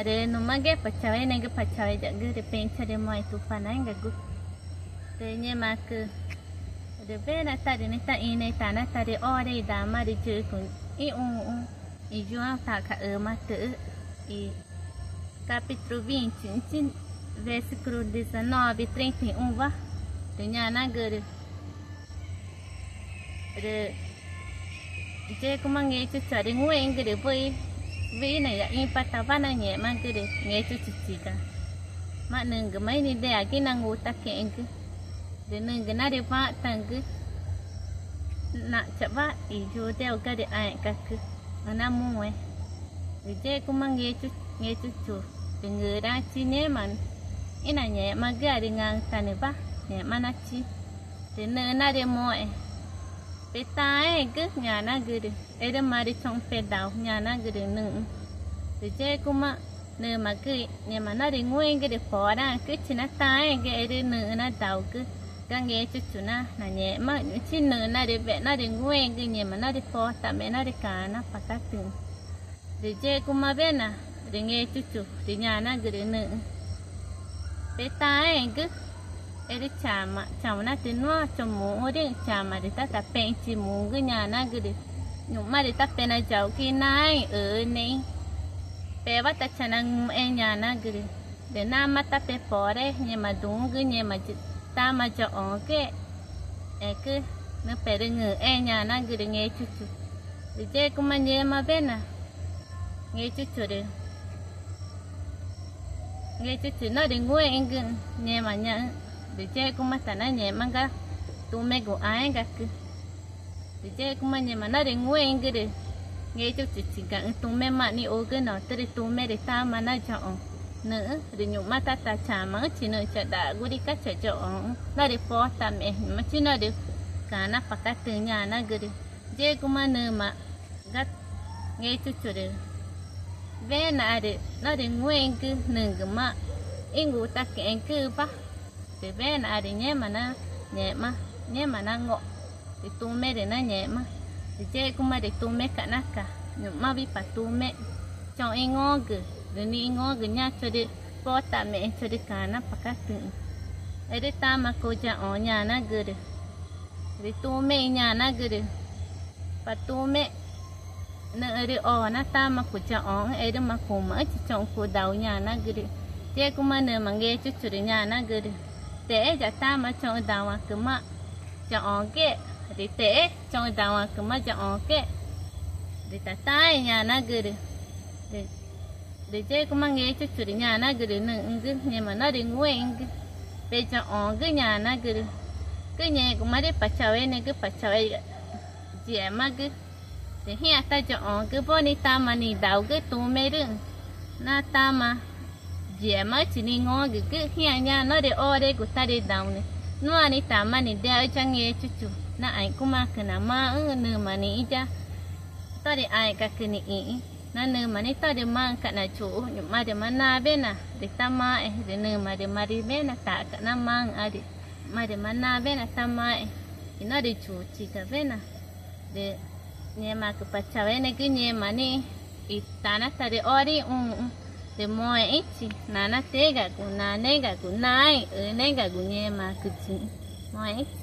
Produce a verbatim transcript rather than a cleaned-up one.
Rü nuxmaxẽ, Pa Chaueneẽgü, Pa Chaueyagü, rü pexü̃ charümoxẽ i Tupanaégagu. Rü ngẽmaãcü rü wena tá rü nüxü̃ taxĩnüẽ i tanatü rü ore i dama rü yigü ixũxü̃ i João taxca̱x ümatüxü̃ i capítulo vinte, versículo dezenove, trinta e umwa. Rü ñanagürü: Rü yexguma Ngechuchuarü ngúexü̃gü rü wüxi wüxi nayaxĩpatawa nangẽxmagü rü Ngechuchuchiga, ma nügümaxü̃ nideagü nangutaque̱xegü. Rü nügü narüwãxtaü̃gü naxchaxwa i Judéu ga rü ãẽ̱xgacüxü̃ namuü̃ẽ. Rü yexguma Ngechu, Ngechuchu rü ngürüãchi ngéma ínangẽxmagüarü ngãxü̃tanüwa ngẽxma nachi. Rü nüxü̃ narümoxẽ: —Petaãẽgü —ñanagürü—, erü marü choxü̃ pedau —ñanagürü nüxü̃. Rü yexguma nümagü ngẽma norü ngúexü̃gü rü poraãcüchi nataãẽgü erü nüxü̃ nadaugü ga Ngechuchu na nangẽxmaxü̃. Nüxü̃ chi nüxü̃ narüwe̱xna rü ngúexü̃gü ngẽma norü potame̱x norü ca̱x napacatüxü̃. Rü yexguma wena rü Ngechuchu rü ñanagürü nüxü̃: —Petaãẽgü erü chama chaunatü nuã chomuxü̃rüxü̃, chama rü tá tapexü̃chi mugü —ñanagürü. Ñu̱xma rü tá pena yaugü i naãẽ i üünexü̃ pewa tachananguxẽẽ —ñanagürü. Rü namaã tá pepora ngẽma duü̃xü̃gü ngẽma tama yaxõgüxe, ẽcü nüxü̃ perüngü̃xẽẽ —ñanagürü Ngechuchu. Rü yexguma ngẽma wena Ngechuchu rü Ngechuchu norü ngúexü̃güxü̃ ngẽma ñaxü̃. Rü yexguma tanangẽxma ga tumegu ãẽ̱xgacü. Rü yexguma ngẽma norü ngúexü̃gü rü Ngechuchuchigaxü̃ tumemaã nixugü, natürü tume rü tama nayaxõ nüxü̃. Rü ñu̱xma tá tachamaxü̃chi nüxü̃ chadagurüca̱x chayaxõxü̃ norü potame̱x, ñu̱xma chi norü ca̱x napacatüxü̃ —ñanagürü. Yexguma nüma ga Ngechuchu rü wenaxarü norü ngúexü̃gü nügümaã íngutaque̱xegüwa. Rü wenaxarü ngéma nangẽxma, ngéma nango̱x rü tume rü nangẽxma. Rü yexguma rü tumeca̱x naca, ñu̱xma wüxi pa tume choxü̃ ingõgü rü nixĩ ingõgü ñaã chorü potame̱x, chorü ca̱x napacatüxü̃, erü tama cuyaxõ —ñanagürü. Rü tume i ñanagürü: —Pa tume, nüxü̃ rü o na tama cuyaxõxü̃, erü ma cumaxü̃chi choxü̃ cudau —ñanagürü. Yexguma nüma Ngechuchu rü ñanagürü: —Texé ya tama choxü̃ dauãcümaã yaxõgüxe, rü texé choxü̃ dauãcümaã yaxõgüxe, rü tataãẽ —ñanagürü. Rü yexguma Ngechuchu rü ñanagürü nüxü̃gü ngẽma norü ngúexü̃gü: —Peyaxõgü —ñanagürü. —Cü ngẽxgumarüü̃ Pa Chaueneẽgü, Pa Chaueya̱x yixemagü, rü ngĩxã tayaxõgü woo nixĩ tama nidaugü tumerüü̃ na tama yixemaxü̃chi ningõgügü. Ngĩxã ñaã norü oregu tarüdaunü, nuã nixĩ tama nideaxü̃ ya Ngechuchu na ãẽ̱xcumaãcü namaxü̃xü̃. Nüma nixĩ ya tórü ãẽ̱xgacü nixĩxü̃ na nüma nixĩ tórü maxü̃ca̱x nayuxü̃. Ñu̱xma rü ma nawena rü tamaxẽ, rü nüma rü marü wena taxca̱x namaxü̃ãrü. Ñu̱xma rü ma nawena tamaxẽ i norü yuchigawena. Rü ngẽmaãcü Pa Chaueneẽgü ngẽma nixĩ i tanatü rü ore ixũxü̃ rü moxẽxü̃chi nanatüégagu, naneégagu, naãẽ i üüneégagu ngẽmaãcü yiĩxü̃. Moxẽxü̃chi